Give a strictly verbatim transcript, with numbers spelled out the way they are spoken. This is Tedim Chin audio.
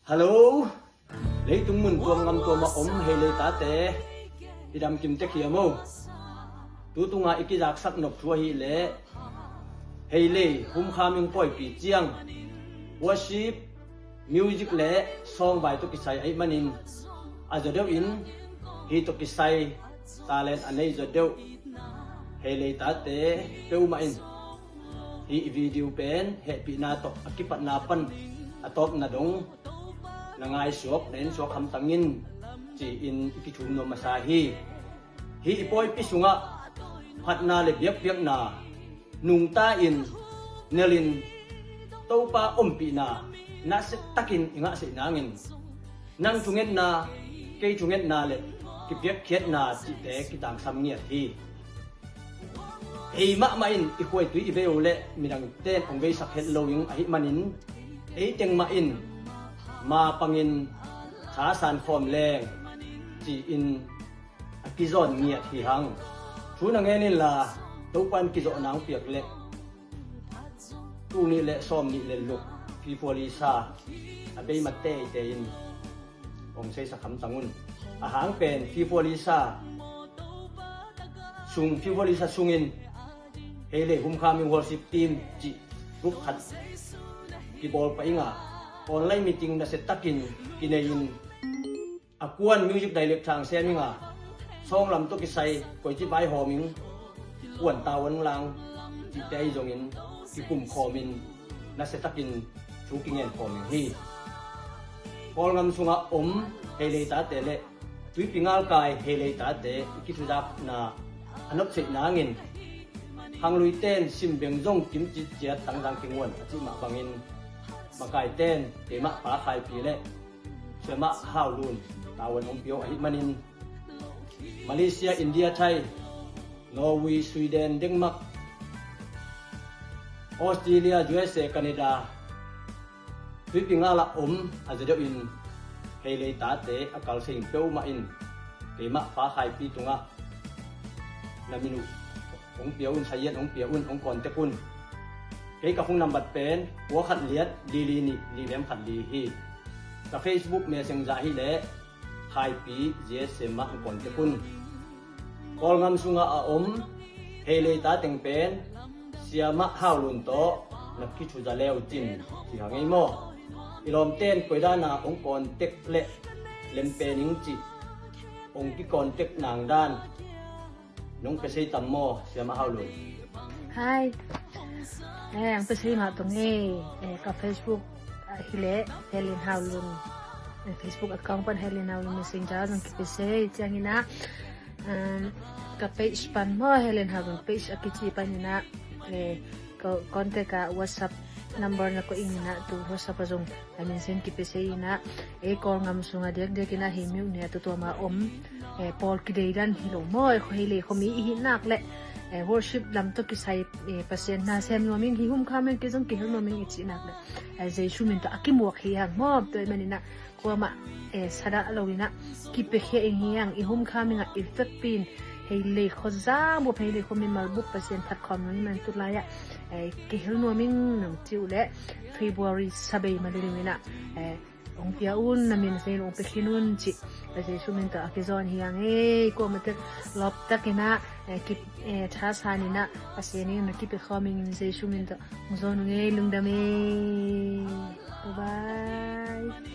Hello. Leitung mun tuam ngam tuam a om Heilei tate, i dam kim tek hiam o? Tutunga i kizaksak nop thu ahih leh Heilei humkham in pawipi ciang worship music le sawngvai tawh kisai ahih manin, a zaw deuh in hih tawh kisai talent a nei zaw deuh Heilei tate peuhmah in hih video pen hehpihna tawh a kipatna pan a tawpna dong na ngaihsuak, na ensuak hamtang in ci-in i kithum nuam masa hi. Hih i pawipi sungah phatna le biakpiakna nungta in, nelin, Topa ompihna nasia takin i ngahsih nangin, nang thungetna, kei thungetna le kipiakkhiatna cihte kitangsam ngiat hi. Ei mahmah in i khuaitui i vei uh leh midangte in hong veisak het lo in ahih manin, ei teng mah in mapangin thasan khawm leng ci-in a kizawn ngiat hi hang. Thu na ngen inla, Topa in kizawhna hong piak leh tul nih le sawm nih le luk February sa a bei ma teitei in hong seisak hamtang un. A hang pen February sa sung, February sa sungin Heilei humkham in worship team cih group khat kibawl pah ing a, online meeting nasia takin kinei in, a kuan music director hong sem ing a, sawng lam tawh kisai koici vaihawm ing, kuan tau hong lang cihte ahi zongin kikum khawmin nasia takin thu kingen khawm ing hi. Kawlngam sungah om Heilei tate le tuipi ngalkai Heilei tate i kithuzakna a nopsei nangin, khangluite in simbeng zong kimcit ciat tangzang kinguan a cih mah bangin, makaite in keimah Pa Khaipi le Siamah Hau Lun tavuan hong pia uh ahih manin, Malaysia, India, Thai, Norway, Sweden, Denmark, Australia, U S A, Canada, tuipi ngal a om a zaw deuh in Heilei tate a kalsei peuhmah in keimah Pa Khaipi tungah na min uh hong pia un, sazian hong pia un, hong contact un. Kei ka phone number pen kua khat liat li li nih li lem khat li hi. Ka Facebook Messenger hi leh Khaipi Z S M ah hong contact un. Kawlngam sungah a om Heilei ta teng pen Siamah Hau Lun tawh na kithuza le uh cin ci hang ei maw? I lawmte in koi dana hong contact leh lem pen ing cih hong ki contact nang dan nong pia sei tam maw, Siamah Hau Lun? Hai. Eh, ang pia sei mah tong e. Eh, ka Facebook ah hi leh Helen Hau Lun. Eh, Facebook account pan Helen Hau Lun Messenger zong kipia sei. Ciangin ah, um, ka page pan maw, Helen Hau Lun page a kici panin ah, eh, ka contact ah WhatsApp number na koih in ah, tu WhatsApp ah zong a min sen kipia sei in ah, ei Kawlngam sungah diakdiak in ah hih myone ah tuatuam a om, eh, pawl kideidan hi lo maw, eh, Heilei khuami i hih nak leh, eh, worship lam tawh kisai, eh, Pasian na sem nuam ing, hih humkham ing, kei zong kihel nuam ing i cih nak leh, eh, Jesu min tawh a kimuak hi hang maw? Tua ahih manin ah kuamah, eh, sadah lo in ah kipiakhia ing hi hang, i humkham ing ah i vekpi in Heilei khuazang bup, Heilei khua mimal bup Pasian phat khawm nuam ing man tu lai ah, eh, kihel nuam ing nong ci uh leh February sa bei ma liling in ah, eh, hong pia un, na min sen hong pia khin un cih Jesu min tawh a kizawn hi hang ei. Kuamah tek lawp tak in ah, eh, ki, eh, thasan in ah Pasian in na kipia khawm ing, Jesu min tawh hong zawn ung ei. Lungdam ei. Bye bye.